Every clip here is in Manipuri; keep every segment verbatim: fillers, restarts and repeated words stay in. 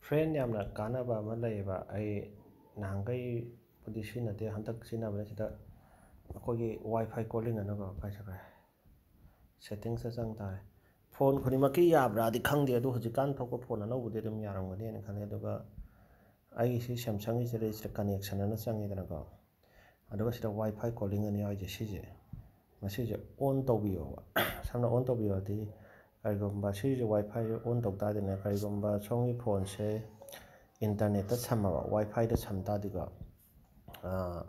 ꯐ꯭ꯔꯦꯟ, ꯌꯥꯝꯅ ꯀꯥꯟꯅꯕ ꯑꯃ ꯂꯩꯌꯦꯕ꯫ ꯑꯩ ꯅꯍꯥꯟꯈꯩꯕꯨꯗꯤ ꯁꯤꯖꯤꯟꯅꯗꯦ, ꯍꯟꯗꯛ ꯁꯤꯖꯤꯟꯅꯕꯅꯦ꯫ ꯁꯤꯗ ꯑꯩꯈꯣꯏꯒꯤ ꯋꯥꯏ ꯐꯥꯏ ꯀꯣꯂꯤꯡ ꯑꯅ ꯀꯣ, ꯀꯥꯏ ꯆꯠꯈ꯭ꯔꯦ? ꯁꯦꯠꯇꯤꯡꯁꯇ ꯆꯪ ꯇꯥꯔꯦ꯫ ꯐꯣꯟ ꯈꯨꯗꯤꯡꯃꯛꯀꯤ ꯌꯥꯕ꯭ꯔꯥꯗꯤ ꯈꯪꯗꯦ, ꯑꯗꯨ ꯍꯧꯖꯤꯛꯀꯥꯟ ꯊꯣꯛꯄ ꯐꯣꯟ ꯑꯅꯧꯕꯗꯤ ꯑꯗꯨꯝ ꯌꯥꯔꯝꯒꯅꯤꯅ ꯈꯜꯂꯦ꯫ ꯑꯗꯨꯒ ꯑꯩꯒꯤ ꯁꯤ ꯁꯦꯝꯁꯪꯒꯤꯁꯤꯗ ꯁꯤꯗ ꯀꯅꯦꯛꯁꯟ ꯑꯅ ꯆꯪꯉꯤꯗꯅꯀꯣ, ꯑꯗꯨꯒ ꯁꯤꯗ ꯋꯥꯏ ꯐꯥꯏ ꯀꯣꯂꯤꯡ ꯑꯅ ꯌꯥꯎꯔꯤꯁꯦ, ꯁꯤꯁꯦ, ꯃꯁꯤꯁꯦ ꯑꯣꯟ ꯇꯧꯕꯤꯌꯣꯕ꯫ ꯁꯝꯅ ꯑꯣꯟ ꯇꯧꯕꯤꯌꯣꯗꯤ, ꯀꯔꯤꯒꯨꯝꯕ ꯁꯤꯁꯦ ꯋꯥꯏ ꯐꯥꯏꯁꯦ ꯑꯣꯟ ꯇꯧ ꯇꯥꯔꯗꯤꯅꯦ, ꯀꯔꯤꯒꯨꯝꯕ ꯁꯣꯝꯒꯤ ꯐꯣꯟꯁꯦ ꯏꯟꯇꯔꯅꯦꯠꯇ ꯁꯝꯃꯕ, ꯋꯥꯏ ꯐꯥꯏꯗ ꯁꯝ ꯇꯥꯔꯗꯤꯀꯣ, ꯑꯥ,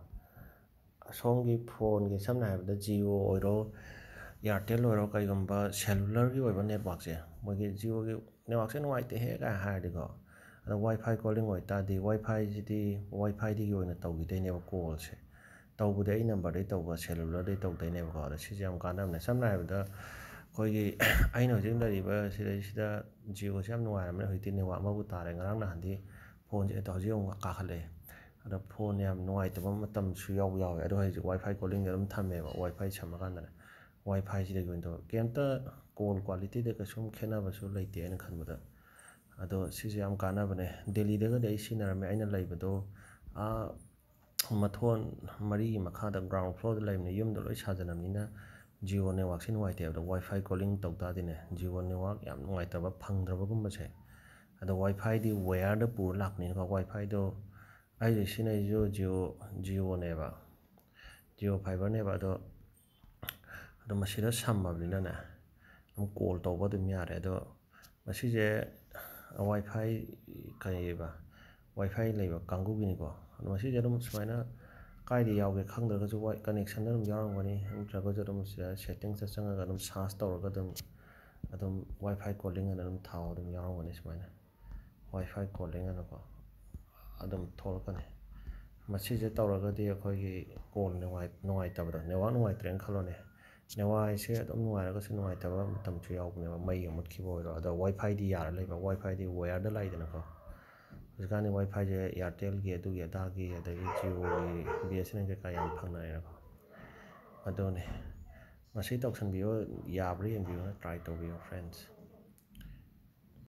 ꯁꯣꯝꯒꯤ ꯐꯣꯟꯒꯤ, ꯁꯝꯅ ꯍꯥꯏꯔꯕꯗ, ꯖꯤꯑꯣ ꯑꯣꯏꯔꯣ, ꯏꯌꯥꯔꯇꯦꯜ ꯑꯣꯏꯔꯣ, ꯀꯩꯒꯨꯝꯕ ꯁꯦꯂꯨꯂꯔꯒꯤ ꯑꯣꯏꯕ ꯅꯦꯠꯋꯥꯛꯁꯦ, ꯃꯣꯏꯒꯤ ꯖꯤꯑꯣꯒꯤ ꯅꯦꯠꯋꯥꯛꯁꯦ ꯅꯨꯡꯉꯥꯏꯇꯦꯍꯦ ꯀꯥꯏ ꯍꯥꯏꯔꯗꯤꯀꯣ, ꯑꯗꯣ ꯋꯥꯏ ꯐꯥꯏ ꯀꯣꯂꯤꯡ ꯑꯣꯏꯇꯥꯔꯗꯤ, ꯋꯥꯏ ꯐꯥꯏꯁꯤꯗꯤ, ꯋꯥꯏ ꯐꯥꯏꯗꯒꯤ ꯑꯣꯏꯅ ꯇꯧꯈꯤꯗꯣꯏꯅꯦꯕ ꯀꯣꯜꯁꯦ꯫ ꯇꯧꯕꯗꯤ ꯑꯩ ꯅꯝꯕꯔꯗꯩ ꯇꯧꯕ, ꯁꯦꯂꯨꯂꯔꯗꯩ ꯇꯧꯗꯣꯏꯅꯦꯕꯀꯣ꯫ ꯑꯗꯣ ꯁꯤꯁꯦ ꯌꯥꯝ ꯀꯥꯟꯅꯕꯅꯦ꯫ ꯁꯝꯅ ꯍꯥꯏꯔꯕꯗ, ꯑꯩꯈꯣꯏꯒꯤ ꯑꯩꯅ ꯍꯧꯖꯤꯛ ꯂꯩꯔꯤꯕ ꯁꯤꯗꯩꯁꯤꯗ ꯖꯤꯑꯣꯁꯦ ꯌꯥꯝ ꯅꯨꯡꯉꯥꯏꯔꯝꯃꯦ꯫ ꯍꯧꯖꯤꯛꯇꯤ ꯅꯦꯠꯋꯥꯛ ꯑꯃꯕꯨ ꯇꯥꯔꯦ꯫ ꯉꯔꯥꯡ ꯅꯍꯥꯟꯗꯤ ꯐꯣꯟꯁꯦ, ꯑꯗꯣ ꯍꯧꯖꯤꯛ ꯑꯃꯨꯛ ꯀꯥꯈꯠꯂꯛꯑꯦ꯫ ꯑꯗꯣ ꯐꯣꯟ ꯌꯥꯝ ꯅꯨꯡꯉꯥꯏꯇꯕ ꯃꯇꯝꯁꯨ ꯌꯥꯎꯕ ꯌꯥꯎꯋꯦ꯫ ꯑꯗꯣ ꯍꯧꯖꯤꯛ ꯋꯥꯏ ꯐꯥꯏ ꯀꯣꯂꯤꯡꯗ ꯑꯗꯨꯝ ꯊꯝꯃꯦꯕ, ꯋꯥꯏ ꯐꯥꯏ ꯁꯝꯃꯀꯥꯟꯗꯅꯦ꯫ ꯋꯥꯏ ꯐꯥꯏꯁꯤꯗꯒꯤ ꯑꯣꯏꯅ ꯇꯧꯔ, ꯀꯩꯝꯇ ꯀꯣꯜ ꯀ꯭ꯋꯥꯂꯤꯇꯤꯗ ꯀꯩꯁꯨꯝ ꯈꯦꯠꯅꯕꯁꯨ ꯂꯩꯇꯦ ꯑꯩꯅ ꯈꯟꯕꯗ꯫ ꯑꯗꯣ ꯁꯤꯁꯦ ꯌꯥꯝ ꯀꯥꯟꯅꯕꯅꯦ꯫ ꯗꯦꯜꯂꯤꯗꯒꯗꯤ ꯑꯩ ꯁꯤꯖꯤꯟꯅꯔꯝꯃꯦ꯫ ꯑꯩꯅ ꯂꯩꯕꯗꯣ, ꯑꯥ, ꯃꯊꯣꯟ ꯃꯔꯤꯒꯤ ꯃꯈꯥꯗ, ꯒ꯭ꯔꯥꯎꯟ ꯐ꯭ꯂꯣꯔꯗ ꯂꯩꯕꯅꯦ꯫ ꯌꯨꯝꯗ ꯂꯣꯏ ꯁꯥꯖꯜꯂꯝꯅꯤꯅ ꯖꯤꯑꯣ ꯅꯦꯠꯋꯥꯛꯁꯦ ꯅꯨꯡꯉꯥꯏꯇꯦ꯫ ꯑꯗꯣ ꯋꯥꯏ ꯐꯥꯏ ꯀꯣꯂꯤꯡ ꯇꯧ ꯇꯥꯔꯗꯤꯅꯦ, ꯖꯤꯑꯣ ꯅꯦꯠꯋꯥꯛ ꯌꯥꯝ ꯅꯨꯡꯉꯥꯏꯇꯕ, ꯐꯪꯗ꯭ꯔꯕꯒꯨꯝꯕꯁꯦ꯫ ꯑꯗꯣ ꯋꯥꯏ ꯐꯥꯏꯗꯤ ꯋꯦꯌꯔꯗ ꯄꯨꯔ ꯂꯥꯛꯄꯅꯤꯅꯀꯣ, ꯋꯥꯏ ꯐꯥꯏꯗꯣ ꯑꯩ ꯍꯧꯖꯤꯛ ꯁꯤꯖꯤꯟꯅꯩꯁꯤꯁꯨ ꯖꯤꯑꯣ, ꯖꯤꯑꯣꯅꯦꯕ, ꯖꯤꯑꯣ ꯐꯥꯏꯕꯔꯅꯦꯕ꯫ ꯑꯗꯣ, ꯑꯗꯣ ꯃꯁꯤꯗ ꯁꯝꯃꯕꯅꯤꯅꯅꯦ, ꯑꯗꯨꯝ ꯀꯣꯜ ꯇꯧꯕ ꯑꯗꯨꯝ ꯌꯥꯔꯦ꯫ ꯑꯗꯣ ꯃꯁꯤꯁꯦ ꯋꯥꯏ ꯐꯥꯏ, ꯀꯩꯕ, ꯋꯥꯏ ꯐꯥꯏ ꯂꯩꯕ ꯀꯥꯡꯕꯨꯒꯤꯅꯤꯀꯣ꯫ ꯑꯗꯣ ꯃꯁꯤꯁꯦ ꯑꯗꯨꯝ ꯁꯨꯃꯥꯏꯅ ꯀꯥꯏꯗ ꯌꯥꯎꯒꯦ ꯈꯪꯗ꯭ꯔꯒꯁꯨ, ꯋꯥꯏ ꯀꯅꯦꯛꯁꯟꯗ ꯑꯗꯨꯝ ꯌꯥꯎꯔꯝꯒꯅꯤ꯫ ꯅꯠꯇ꯭ꯔꯒꯁꯨ ꯑꯗꯨꯝ ꯁꯤꯗ ꯁꯦꯠꯇꯤꯡꯁꯇ ꯆꯪꯉꯒ ꯑꯗꯨꯝ ꯁꯔꯁ ꯇꯧꯔꯒ ꯑꯗꯨꯝ, ꯑꯗꯨꯝ ꯋꯥꯏ ꯐꯥꯏ ꯀꯣꯂꯤꯡ ꯑꯅ ꯑꯗꯨꯝ ꯊꯥꯎ, ꯑꯗꯨꯝ ꯌꯥꯎꯔꯝꯒꯅꯤ ꯁꯨꯃꯥꯏꯅ꯫ ꯋꯥꯏ ꯐꯥꯏ ꯀꯣꯂꯤꯡ ꯑꯅꯀꯣ ꯑꯗꯨꯝ ꯊꯣꯛꯂꯛꯀꯅꯤ꯫ ꯃꯁꯤꯁꯦ ꯇꯧꯔꯒꯗꯤ ꯑꯩꯈꯣꯏꯒꯤ ꯀꯣꯜ ꯅꯨꯡꯉꯥꯏ-, ꯅꯨꯡꯉꯥꯏꯇꯕꯗꯣ, ꯅꯦꯠꯋꯥꯛ ꯅꯨꯡꯉꯥꯏꯇ꯭ꯔꯦꯅ ꯈꯜꯂꯣꯅꯦ꯫ ꯅꯦꯠꯋꯥꯛ ꯍꯥꯏꯁꯦ ꯑꯗꯨꯝ ꯅꯨꯡꯉꯥꯏꯔꯒꯁꯨ ꯅꯨꯡꯉꯥꯏꯇꯕ ꯃꯇꯝꯁꯨ ꯌꯥꯎꯕꯅꯦꯕ, ꯃꯩꯒ ꯃꯨꯠꯈꯤꯕ ꯑꯣꯏꯔꯣ꯫ ꯑꯗꯣ ꯋꯥꯏ ꯐꯥꯏꯗꯤ ꯌꯥꯔ ꯂꯩꯕ, ꯋꯥꯏ ꯐꯥꯏꯗꯤ ꯋꯦꯌꯔꯗ ꯂꯥꯛꯏꯗꯅꯀꯣ꯫ ꯍꯧꯖꯤꯛꯀꯥꯟꯗꯤ ꯋꯥꯏ ꯐꯥꯏꯁꯦ ꯏꯌꯥꯔꯇꯦꯜꯒꯤ, ꯑꯗꯨꯒꯤ ꯑꯗꯥꯒꯤ, ꯑꯗꯒꯤ ꯖꯤꯑꯣꯒꯤ, ꯕꯤ ꯑꯦꯁ ꯑꯦꯟ ꯑꯦꯜ ꯀꯩꯀꯥ ꯌꯥꯝ ꯐꯪꯅꯔꯦꯅꯀꯣ꯫ ꯑꯗꯨꯅꯦ꯫ ꯃꯁꯤ ꯇꯧꯁꯟꯕꯤꯌꯣ, ꯌꯥꯕ꯭ꯔꯥ ꯌꯦꯡꯕꯤꯌꯣ, ꯇ꯭ꯔꯥꯏ ꯇꯧꯕꯤꯌꯣ, ꯐ꯭ꯔꯦꯟꯁ꯫